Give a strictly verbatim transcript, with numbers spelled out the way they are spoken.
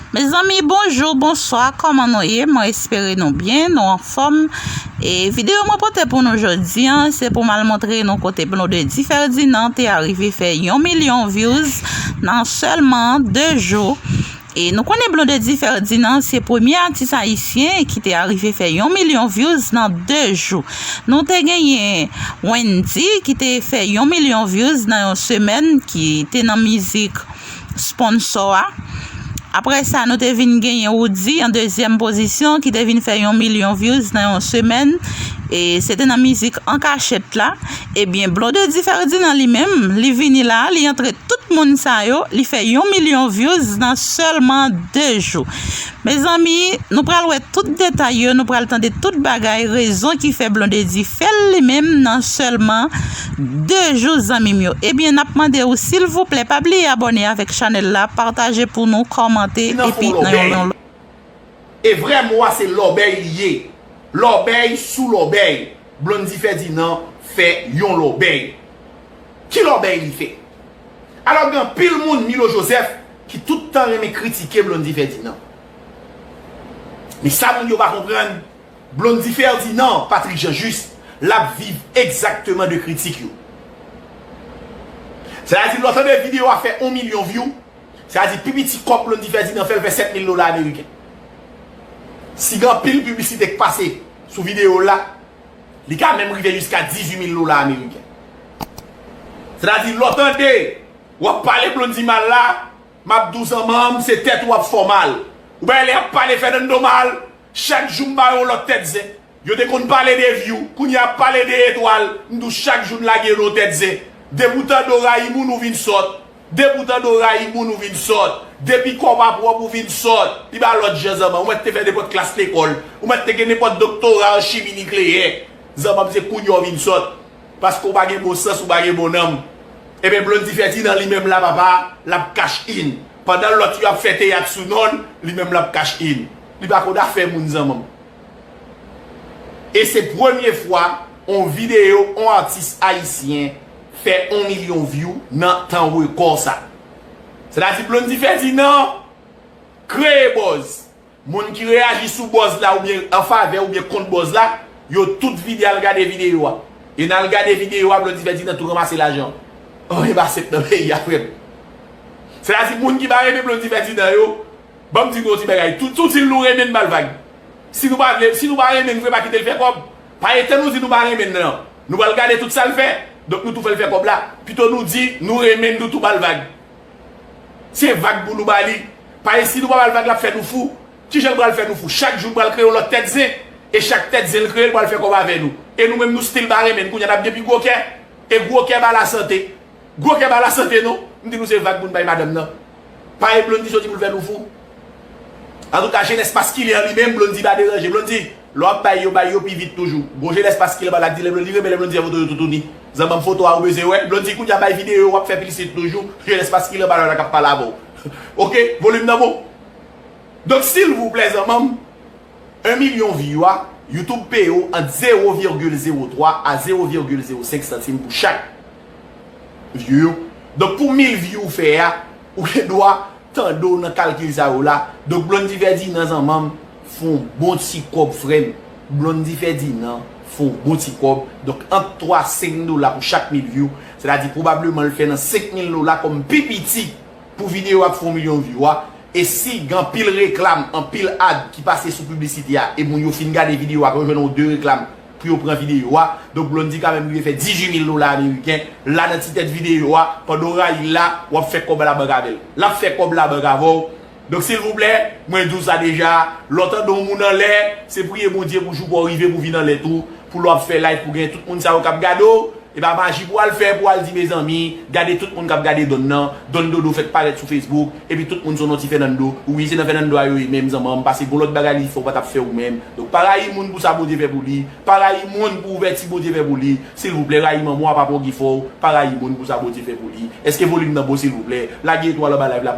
Mezanmi, bonjou, bonswa, kòman nou ye? Mwen espere nou byen, nou anfòm. E videyo mwen pote pou nou jodi a, se pou m al montre nou kote Blondedy Ferdinand te arive fè yon milyon views nan sèlman de jou. E nou konnen Blondedy Ferdinand se premye atis ayisyen ki te arive fè yon milyon views nan de jou. Nou te genyen Wendy ki te fè yon milyon views nan yon semèn, ki te nan mizik sponsò a. Apre sa, nou te vin genyen Roody an dezyèm pozisyon, ki te vin fè yon milyon views nan yon semèn. E se te nan mizik An Kachèt la. Ebyen, Blondedy Ferdinand li menm, li vini la, li antre tout moun sa yo, li fè yon milyon views nan sèlman de jou. Mezanmi, nou pral wè tout detay yo, nou pral tande tout bagay, rezon ki fè Blondedy fè l li menm nan sèlman de jou, zanmi m yo. Ebyen, n ap mande w, silvouplè, pa bliye abòne avèk chanèl la, pataje pou nou, kòmante, epi nan yon, yon lòbèy. E vrè mo a se lòbèy li ye. Lòbèy sou lòbèy. Blondedy Ferdinand fè yon lòbèy. Ki lòbèy li fè? Alò, gen anpil moun, Milo Joseph, ki tout tan renmen kritike Blondedy Ferdinand. Men sa moun yo pa konprann, Blondedy Ferdinand, Patrick Jean Juste, l ap viv egzakteman de kritik yo. Sètadi, lè w tande videyo a fè yon milyon view, sètadi, pi piti kòb Blondedy Ferdinand fè, l fè sèt mil dola ameriken. Si gen anpil piblisite k pase sou videyo l la, li ka menm rive jiska dizuit mil dola ameriken. Sètadi, lè w tande, w ap pale Blondedy mal la, m ap di w, zanmanm, se tèt ou w ap fè w mal. Ou bay lè y ap pale Fernando mal, chak jou m ba yo lòt tèt zen. Yo te konn pale de view, kounye a y ap pale de etwal, m di w chak jou n lage yo nan yon tèt zen. Depi w tande w rayi moun, ou vin sòt. Depi w tande w rayi moun, ou vin sòt. Depi kò w pa pwòp, ou vin sòt. Li pa lòt jan, zanmanm. Ou mèt te fè nenpòt klas lekòl. Ou mèt te gen nenpòt doktora an chimi nikleyè. Zanmanm, se kounye a w vin sòt. Paske w pa gen bon sans, ou pa gen bon nanm. Ebyen, Blondedy Ferdinand li menm la, papa, l ap cash in. Pandan lòt yo ap fè teyat sou non l, li menm l ap cash in. Li pa konn afè moun, zanmanm. E se premye fwa yon videyo yon atis ayisyen fè yon milyon view nan tan rekò sa. Sètadi Blondedy Ferdinand kreye buzz. Moun ki reyaji sou buzz la oubyen an favè oubyen kont buzz la, yo tout vide al gade videyo a. E nan al gade videyo a, Blondedy Ferdinand tou ranmase lajan. Anyen pa senp nan peyi a, frè m. Sètadi moun ki pa renmen Blondedy Ferdinand yo, ban m di nou yon ti bagay. Tou, tou di l nou renmen n ba l vag. Si nou pa vle, si nou pa renmen n vre, pa kite l fè kòb. Pa etan nou di nou pa renmen n nan. Nou pral gade tout sa l fè. Donk nou tou fè l fè kòb la. Pito nou di nou renmen n, nou tou ba l vag. Se vag pou nou ba li. Paske si nou pa ba l vag, l ap fè nou fou. Kijan l pral fè nou fou? Chak jou l pral kreye yon lòt tèt zen. E chak tèt zen l kreye, l pral fè kòb avè nou. E nou menm nou still pa renmen n. Kounye a n ap gen pi gwo kè. E gwo kè ba lasante. Gwo kè ba lasante non. M di nou se vag pou n bay madanm nan. Paske Blondedy soti pou l fè nou fou. Antouka, jenès maskilen an li menm, Blondedy pa deranje. Blondedy, lè w ap bay yo, bay yo pi vit toujou. Gon jenès maskilen pa la k di lè Blondedy renmen lè Blondedy fè foto yo toutouni. Zanmanm, foto a ou bezwen wè. Blondedy, kounye a bay videyo, w ap fè piblisite toujou. Jenès maskilen pa la k ap pale avè w. Oke, volim nan bon. Donk, silvouplè, zanmanm, yon milyon view a, YouTube peye w ant zewo vigil zewo twa a zewo vigil zewo senk santim pou chak view yo. Donk, pou mil view ou fè a, ou gen dwa tande w nan kalkil sa yo la. Donk, Blondedy Ferdinand, zanmanm, fè yon bon ti kòb, frè m. Blondedy Ferdinand fè yon bon ti kòb. Donk, ant twa a senk dola pou chak mil view. Sètadi, pwobableman, l fè nan senk mil dola kòm pi piti pou videyo a k fè yon milyon view a. E si gen anpil reklam, anpil ad ki pase sou piblisite a, e moun yo fin gade videyo a, yo jwenn yon de reklam pou yo pran videyo a, donk Blondedy ka menm rive fè dizuit mil dola ameriken la nan ti tèt videyo a, pandan w rayi l la, w ap fè kòb labank avè l. L ap fè kòb labank avè w. Donk, silvouplè, mwen di w sa deja, lè w tande yon moun anlè, se priye Bondye pou jou pa w rive pou w vin anlè tou, pou lè w ap fè live, pou gen tout moun sa yo k ap gade w, e pa maji pou w al fè, pou w al di, mezanmi, gade tout moun k ap gade Don nan, Don Dodo fèk parèt sou Facebook, epi tout moun se yon non ti Fernando, wi, se nan Fernando a yo ye menm, zanmanm, paske gon lòt bagay li fè w pa t ap fè ou menm. Donk, pa rayi moun pou sa Bondye fè pou li, pa rayi moun pou ouvèti Bondye fè pou li, silvouplè, rayi manman w a, papa w ki fè w, pa rayi moun pou sa Bondye fè pou li. Èske volim nan bon, silvouplè? Lage etwal anba live la pou